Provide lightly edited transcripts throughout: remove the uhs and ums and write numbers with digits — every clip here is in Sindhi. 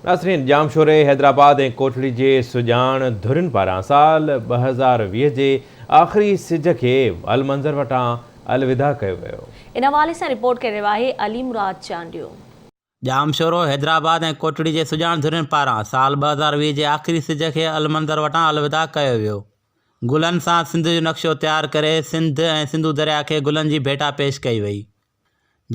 ناظرين ڄامشوري، حيدرآباد ۽ ڪوٽڙي جي سڄاڻ ڌرين پاران سال 2020 جي آخري سج کي المنظر وٽان الوداع ڪيو ويو. ان حوالي سان رپورٽ ڪري رهيو آهي علي مراد چانڊيو. ڄامشورو، حيدرآباد ۽ ڪوٽڙي جي سڄاڻ ڌرين پاران سال 2020 جي آخري سج کي المنظر وٽان الوداع ڪيو ويو. گلن سان سنڌ جو نقشو تيار ڪري سنڌ ۽ سنڌو درياء کي گلن جي ڀيٽا پيش ڪئي وئي.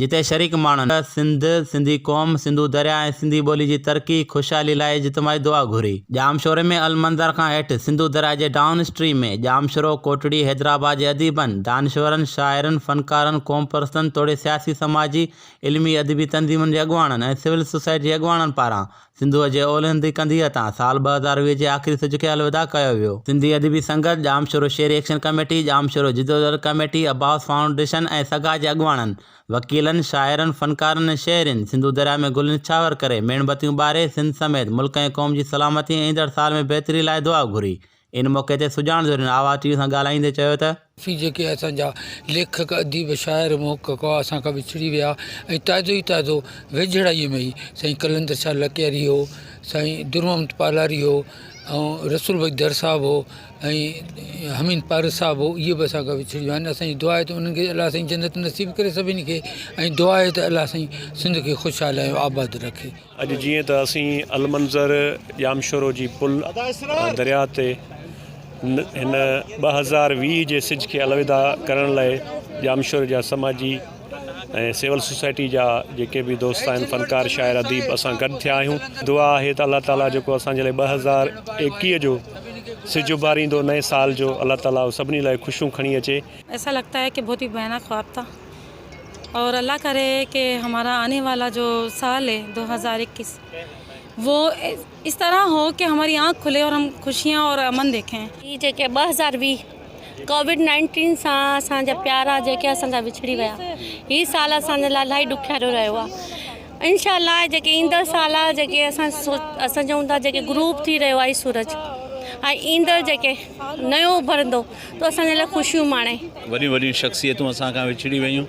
جتي شريڪ ماڻهن سنڌ، سنڌي قوم، سنڌو درياء ۽ سنڌي ٻولي جي ترقي، خوشحالي لاء اجتماعي دعا گهري. ڄامشوري ۾ المنظر کان هيٺ سنڌو درياء جي ڊائون اسٽريم ۾ ڄامشورو، ڪوٽڙي، حيدرآباد جي اديبن، دانشورن، شاعرن، فنڪارن، قومپرستن توڙي سياسي سماجي، علمي ادبي تنظيمن جي اڳواڻن ۽ سول سوسائٽي جي اڳواڻن پاران سنڌوء جي اولهندي ڪنڌيء تان سال 2020 جي آخري سج کي الوداع ڪيو ويو. سنڌي ادبي سنگت، ڄامشورو شهري ايڪشن ڪميٽي، ڄامشورو جدوجهد ڪميٽي، عباس فائونڊيشن ۽ سگا جي اڳواڻن، وڪيلن، شاعرن، فنڪارن ۽ شهرين سنڌو درياء ۾ گل نڇاور ڪري ميڻ بتيون ٻاري سنڌ سميت ملڪ ۽ قوم جي سلامتي ۽ ايندڙ سال ۾ بهتري لاء دعا گهري. ان موقعي تي سڄاڻ ڌرين آواز ٽي وي سان ڳالهائيندي چيو ته. في جيڪي اسان جا ليکڪ، اديب، شاعر، محقق هئا اسان کان وڇڙي ويا ۽ تازو ئي تازو ويجهڙائيء ۾ ئي سائين قلندر شاهه لڪياري هو، سائين در محمد پالاري هو ۽ رسول بخش در صاحب هو ۽ حميد پارس صاحب هو اهي به اسان کان وڇڙي ويا آهن اسان جي دعا آهي ته انهن کي الله سائين جنت نصيب ڪري سڀني کي ۽ دعا آهي ته الله سائين سنڌ کي خوشحال ۽ آباد رکي. اڄ جيئن ته اسين المنظر ڄامشورو جي پل درياء تي هن 2020 جي سج کي الوداع ڪرڻ لاء ڄامشوري جا سماجي ۽ سول سوسائٽي جا جيڪي به دوست آهن فنڪار شاعر اديب اسان گڏ ٿيا آهيون دعا آهي ته الله تعالي جيڪو اسان جي لاء 2021 جو سج اڀاريندو نئين سال جو الله تعالي سڀني لاء خوشيون کڻي اچي. ايسا لگتا هي ڪي بهت هي ڀيانڪ خواب ٿا. اور الله ڪري ڪي همارا آني والا جو سال هي 2021 وو اس طرح هو ڪي هماري آنک کلي اور هم خوشيان اور امن ديکين. هي جيڪي 2020 ڪووڊ نائنٽين سان اسان جا پيارا جيڪي اسان جا وڇڙي ويا هي سال اسان جي لاء الاهي ڏکيارو رهيو آهي انشاء الله جيڪي ايندڙ سال آهي جيڪي اسان اسان چئون ٿا جيڪي غروب ٿي رهيو آهي سورج ۽ ايندڙ جيڪي نيو اڀرندو ته اسان جي لاء خوشيون ماڻي. وڏيون وڏيون شخصيتون اسان کان وڇڙي ويون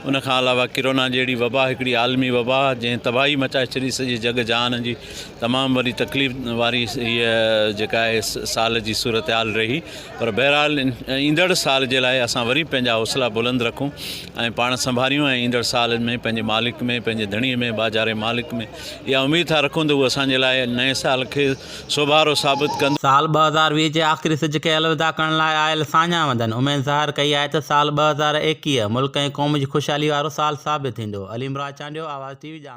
ان کان علاوه ڪرونا جهڙي وبا هڪڙي عالمي وبا جنهن تباهي مچائي ڇڏي سڄي جڳ جهان جي تمام وڏي تڪليف واري هيء جيڪا آهي سال جي صورتحال رهي پر بهرحال ايندڙ سال جي لاء اسان وري پنهنجا حوصلا بلند رکون ۽ پاڻ سنڀاريون ۽ ايندڙ سال ۾ پنهنجي مالڪ ۾ پنهنجي ڌڻي ۾ ٻاجهاري مالڪ ۾ اها اميد ٿا رکون ته هو اسان جي لاء نئين سال کي سوڀارو ثابت ڪندو. سال 2020 جي آخري سج کي الوداع ڪرڻ لاء آيل ساڃاهه وندن اميد ظاهر ڪئي آهي ته سال 2021 ملڪ ۽ قوم جي خوشحالي وارو سال ثابت ٿيندو. علي مراد چانڊيو، آواز ٽي وي ڄام.